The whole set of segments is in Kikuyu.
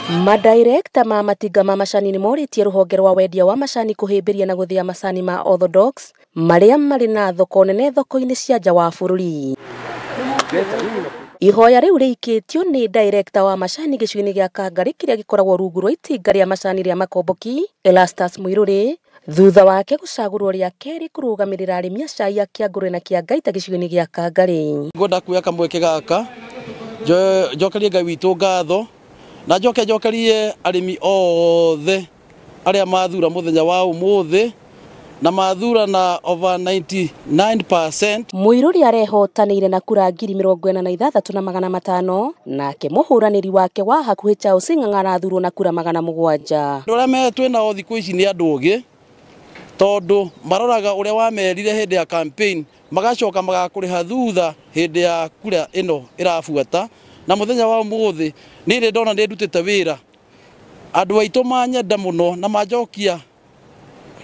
Madirekta ma matinga ma macani nĩ morĩtie rũhonge rwa wendia wa macani kũhĩmbĩria na gũthĩa macani ma orthodox marĩa marĩ na thoko nene thoko-inĩ cia nja wa bũrũri. Ihoya rĩu rĩikĩtio nĩ director wa macani gĩcigo-inĩ gĩa Kangarĩ kĩrĩa gĩkoragwo rungu rwa itinga rĩa macani rĩa Makomboki, Elastus Muiruri, thutha wake gũcagũrwo rĩa kerĩ kũrũgamĩrĩra arĩmi a cai a Kĩangũrwe na Kĩangaita gĩcigo-inĩ gĩa Kangarĩ. Ngwenda kuoya kamweke gaka njokerie Ngai witũ ngatho na njoke njokerie arĩmi othe arĩa mathura mũthenya wa ũmũthĩ na mathura na over 99%. Muiruri arehotanĩire na kura 46,500 nake mũhũranĩri wake wa hakuhĩ Charles Ng'ang'a arathurwo na kura 700. Andũ arĩa me twĩ nao thikũ ici nĩ andũ ogĩ tondũ maroraga ũrĩa wamerire hĩndĩ ya campaign magacoka magakũrĩha thutha hĩndĩ ya kura ĩno ĩrabuata. Na mũthenya wa ũmũthĩ nĩ rĩ ndona nĩ ndutĩte wĩra andũ aitũ manyenda mũno na manjokia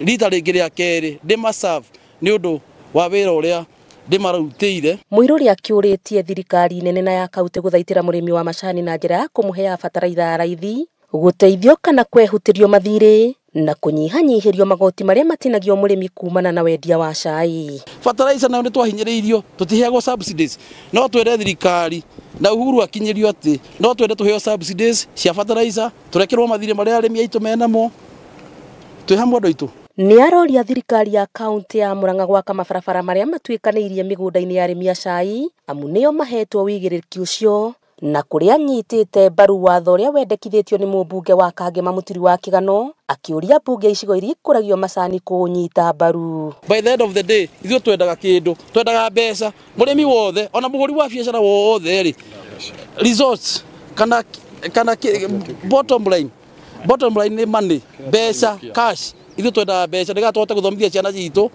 rita rĩngĩ rĩa kerĩ ndĩmaserve nĩ ũndũ wa wĩra ũrĩa ndĩmarutĩire. Muiruri akĩũrĩtie thirikari nene na ya kaunti gũthaitĩra mũrĩmi wa macani na njĩra ya kũmũheaga bataraitha ya raithi, gũteithio kana kwehutĩrio mathirĩ na kũnyihanyihĩrio magoti marĩa matinagio mũrĩmi kumana na wendia wa cai. Bataraitha nayo nĩ twahinyĩrĩirio, tũtiheagwo subsidies. No twende thirikari na Uhuru akinyĩrio atĩ no twende tũheo subsidies cia bataraitha, tũrekerwo mathirĩ marĩa arĩmi aitũ menamo, twĩ hamwe andũ aitũ. Nĩ aroria thirikari ya kaunti ya Murang'a gwaka mabarabara marĩa matuĩkanĩirie mĩgũnda-inĩ ya arĩmi a cai amu nĩo mahetwo wĩigĩrĩrĩki ũcio na kũrĩa anyitĩte mbaru watho ũrĩa wendekithĩtio nĩ mũmbunge wa Kangema Mũturi wa Kĩgano akĩũria mbunge icigo iria ikũragio macani kũũnyita mbaru. By the end of the day ithuĩ twendaga kĩndũ, twendaga mbeca. Mũrĩmi wothe ona mũgũri wa biacara wothe rĩ, results kana bottom line, bottom line nĩ money, mbeca, cash. Ithuĩ twendaga mbeca nĩgetha tũhote gũthomithia ciana citũ,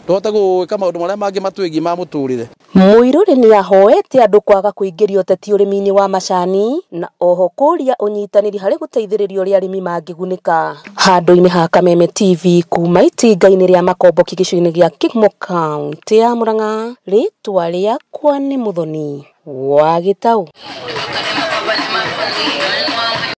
tũhote gwĩka maũndũ marĩa mangĩ matwĩgiĩ ma mũtũrĩre. Muiruri nĩ ahoete andũ kwaga kũingĩria ũteti ũrĩmi-inĩ wa macani na oho kũria ũnyitanĩri harĩ gũteithĩrĩria ũrĩa arĩmi mangĩgunĩka. Handũ-inĩ ha Kameme TV kuma itinga-inĩ rĩa Makomboki gĩcigo-inĩ gĩa Kĩgumo kaunti ya Murang'a, rĩtwa rĩakwa nĩ Mũthoni wa Gĩtaũ.